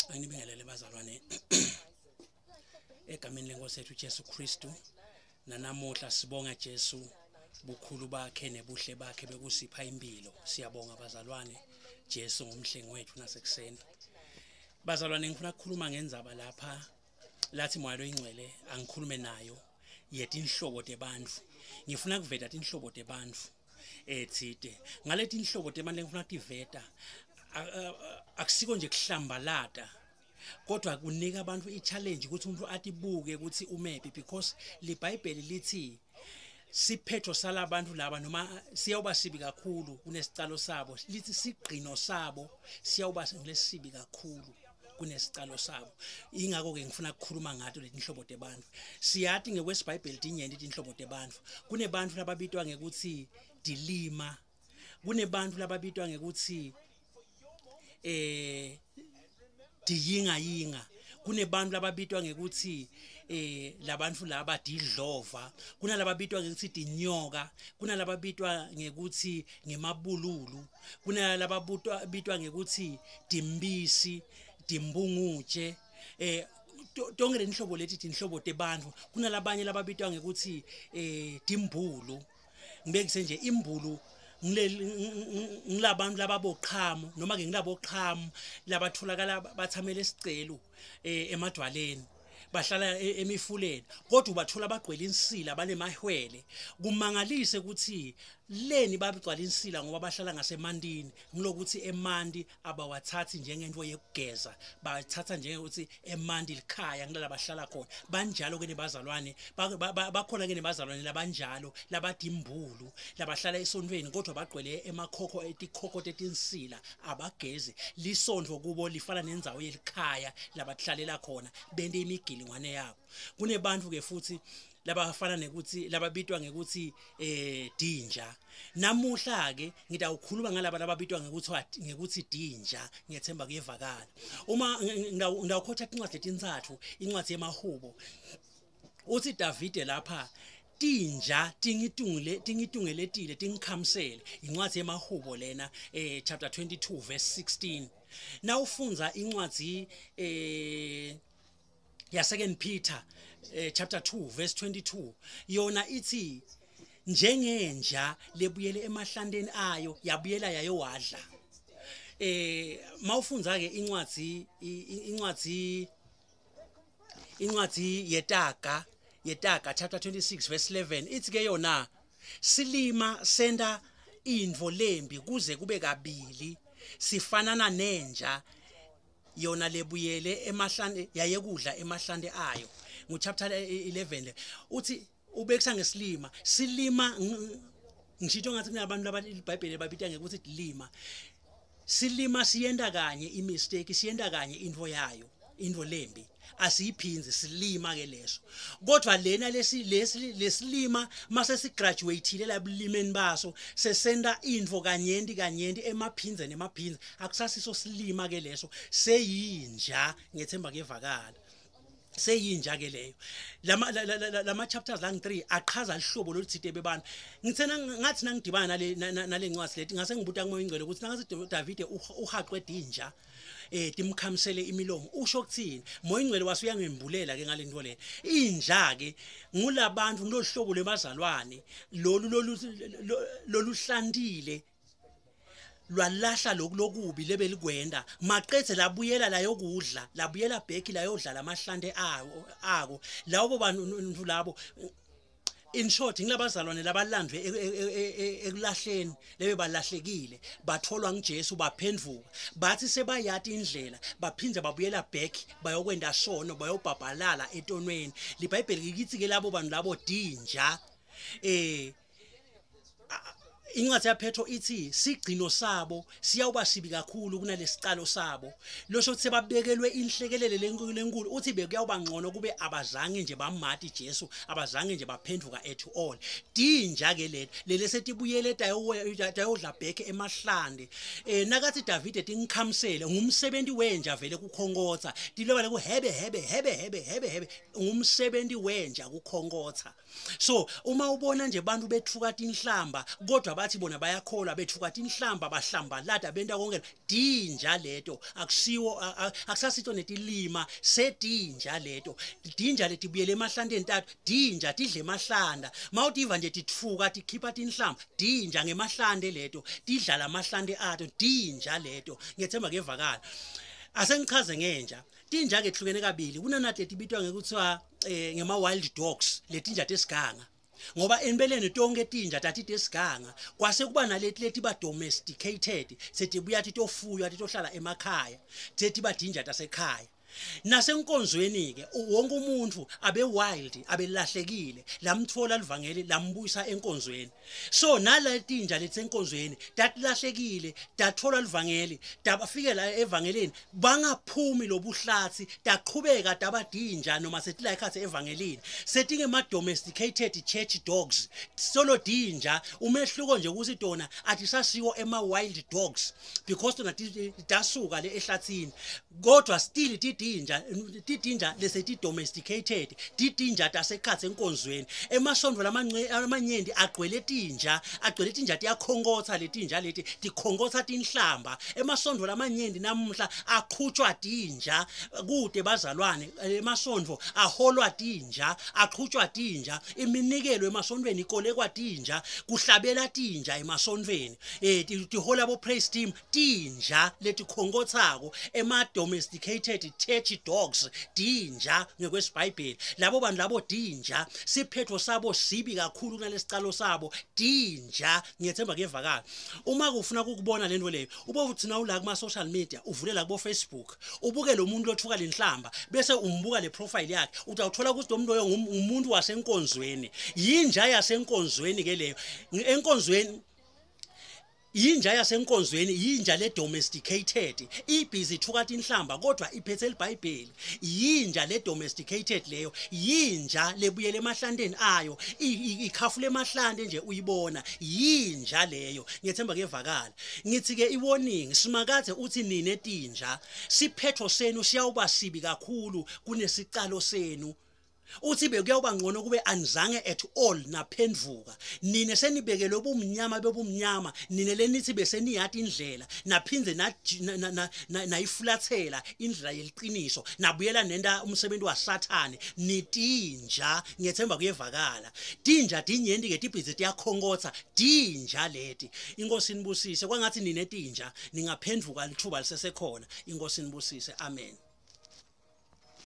Anginibingelele bazalwane egameni lenkosi yethu Jesu Kristu. Nanamuhla sibonga Jesu bukhulu bakhe nebuhle bakhe bekusipha impilo. Siyabonga bazalwane, Jesu ngumhlengi wethu nasekuseni. Bazalwane, ngifuna ukukhuluma ngendzaba lapha lathi Moya loyingcwele angikhulume nayo yetinhlobo tebantfu. Ngifuna kuveta tinhlobo tebantfu etsite. Ngaleti inhlobo tebantfu lengifuna kutiveta akusiko nje kuhlambalata, kodwa kunika abantu i-challenge ukuthi umuntu atibuke ukuthi umephi, because liBhayibheli lithi siphetho salabantu laba noma siyawuba sibi kakhulu kunesicalo sabo. Lithi sigqino sabo siyawuba ngilesibi kakhulu kunesicalo sabo. Ingakho ke ngifuna ukukhuluma ngato letinhlobo tebantfu. Siyati ngekwesibhayibheli tinyenti tinhlobo tebantfu. Kunebantfu lababitwa ngekuthi dilima, kunebantfu lababitwa ngekuthi diyinga yinga, kunebantu lababitwa ngekuthi labantu laba didlova, kunalababitwa ngekuthi tinyoka, kunalababitwa ngekuthi ngemabululu, kunalababitwa bitwa ngekuthi dimbisi, dimbungutshe, tonke lenhlobo leti tinhlobo tebantfu. Kunalabanye lababitwa ngekuthi dimbulu. Ngibekise nje imbulu ngilabantu lababoqhamu noma ke ngilaboqhamu labatholakala bathamele isicelu emadwaleni, bahlala emifuleni, kodwa ubathola bagcwele insila, banemahwele. Kumangalise ukuthi leni babigcwala insila, ngoba bahlala ngasemantini. Ngilokuthi emanti abawathathi njengento yekugeza, bathatha njengokuthi emanti likhaya ngilala bahlala khona. Banjalo ke nebazalwane, bakhona ke nebazalwane labanjalo labadimbulu, labahlala esontweni kodwa bagcwele emakhokho etikhokho tetinsila, abagezi. Lisontfo kubo lifana nendzawo yelikhaya labahlalela khona bente imigilingwane yabo. Kunebantu ke futhi labafana nekuthi lababitwa ngekuthi dinja. Namuhla ke ngitawukhuluma ngalaba lababitwa ngekuthi dinja. Ngiyethemba kuyevakala. Uma ngitawukhotha tincwadi letintsatfu, incwadi yemahubo uthi Davide lapha, tinja tingitungeletile, tingikhamisele. Incwadi yemahubo lena, chapter 22 verse 16. Nawufundza incwadi ya 2 Peter, chapter 2 verse 22, yona ithi njengenja lebuyele emahlanteni ayo, yabuyela yayowadla. Mawufundza ke incwadi yeTaga chapter 26 verse 11, ithi ke yona silima senda intfo lembi kuze kube kabili, sifanana nenja yona lebuyele emahlane yayekudla emahlante ayo. Ngu chapter 11 le. Uthi ubekisa ngesilima. Silima ngishito ngathi kunabantu laba iBhayibheli babita ngekuthi dilima. Silima siyenta kanye imistake, siyenta kanye intfo yayo, intfo lembi asiyiphinzi, silima ke leso. Kodwa lena lesi lesi lesilima mase sigraduateile labulimeni baso, sesenta intfo kanyenti kanyenti, emaphindze nemaphindze, akusasiso silima ke leso, seyinja. Ngethemba kuyevakala, seyinja ke leyo. Lama chapters lang 3 achaza lihlobo lolutsite bebantu. Ngithena ngathi nangidibana nale ncwadi leti, ngase ngibuta kuMoya Ingcwele ukuthi nangase Davide uhaqwe dinja, timkhamisele imilomo, usho kuthini? Moya Ingcwele wase uyangembulela ke ngalento le. Inja ke ngulabantu, ngilohlobo lwebazalwane lolu loluhlantile lwalahla lokhu lokubi lebelikwenda, maqedze labuyela layokudla, labuyela back layodlala amahlante ako. Labo bantu labo, in short, ngilabazalwane labalandwe ekulahleni, lebe balahlekile, batholwa nguJesu, baphenduka, bathi sebayati indlela, baphindze babuyela back bayokwenda sono, bayobhabhalala etonweni. LiBhayibheli likithi ke labo bantu labo dinja. Incwadi yaPetro ithi sigcino sabo siyawuba sibi kakhulu kunalesicalo sabo, losho ukuthi sebabekelwe inhlekelele lenkulu. Uthi bekuyawuba ngcono kube abazange nje bamati Jesu, abazange nje baphenduka at all. Dinja ke leli lele setibuyele tayodla back emahlande. Nakathi Davide tingikhamisele, ngumsebenzi wenja vele kukhonkotsa, tiloba le kuhebe hebe hebe hebe hebe hebe, ngumsebenzi wenja kukhonkotsa. So uma ubona nje abantu bethuka tinhlamba kodwa bathi Bathi bona bayakholwa, bethuka tinhlamba, bahlambalata, benta konke. Tinja leto akusiwo, akusasito netilima, setinja leto. Tinja letibuyele emahlanteni tato, tinja tidle emahlanda. Mawutiva nje titfuka, tikhipha tinhlamba, tinja ngemahlante leto, tidlala amahlante ato, tinja leto. Ngiyethemba kuyevakala. Asengichaze ngenja. Tinja ke hlukene kabili. Kunanati letibitwa ngekuthiwa ngema wild dogs, letinja tesiganga, ngoba empeleni tonke tinja tatite esiganga. Kwase kuba naleti letiba domesticated, setibuya titofuywa, titohlala emakhaya, setiba tinja tasekhaya. Nasenkonzweni ke, wonke umuntu abe wild, abelahlekile, lamthola livangeli, lambuyisa enkonzweni. So naletinja letsenkonzweni tatilahlekile, tathola livangeli, tabafikela evangelini, bangaphumi lobuhlatsi, taqhubeka tabadinja noma setila ekhatsi evangelini, setingema domesticated church dogs, solo dinja. Umehluko nje ukuthi tona atisasiwo ema wild dogs because tona tasuka le ehlathini, kodwa still tidinja, tidinja leseti domesticated, tidinja tasekhatsi enkonzweni. Emasontfo lamanyenti agcwele tinja, agcwele tinja, tiyakhonkotsa letinja leti, tikhonkotsa tinhlamba. Emasontfo lamanyenti namuhla aqhutshwa tinja, kude bazalwane. Emasontfo aholwa tinja, aqhutshwa tinja. Iminikelo emasontfweni ikolekwa tinja, kuhlabela tinja emasontfweni, tihola bo praise team, tinja letikhonkotsako, ema domesticated church dogs, tinja ngekwesibhayibheli. Labo bantu labo tinja, siphetho sabo sibi kakhulu kunalesicalo sabo, tinja. Ngiyethemba kuyevakala. Uma kufuna ukubona lento leyo, ube uthi nawula kuma social media, uvulela kubo Facebook, ubuke lo muntu lothuka lenhlamba, bese umbuka le profile yakhe, utawuthola ukuthi lo muntu loyo ngumuntu wasenkonzweni, yinja yasenkonzweni ke leyo. Enkonzweni, yinja yasenkonzweni, yinja le domesticated, ibhizi ithuka tinhlamba kodwa iphethe iBhayibheli. Yinja le domesticated leyo, yinja lebuyele emahlanteni ayo, ikhafula emahlante nje uyibona, yinja leyo. Ngiyethemba kuyevakala. Ngithi ke i-warning, Simakadze uthi nine tinja, siphetho senu siyawuba sibi kakhulu kunesicalo senu. Uthi bekuyawuba ngcono kube anizange at all naphendvuka. Nine senibekelwe ubumnyama bebumnyama, nine lenithi beseniyati indlela, naphindze nayifulathela indlela yeliqiniso, nabuyela nenda umsebenzi waSathane, nitinja. Ngiyethemba kuyevakala. Tinja tinyenti ke, tibhizi tiyakhonkotsa, tinja leti. Inkosi nibusise. Kwangathi nine tinja ningaphendvuka lithuba lisesekhona. Inkosi nibusise, amen.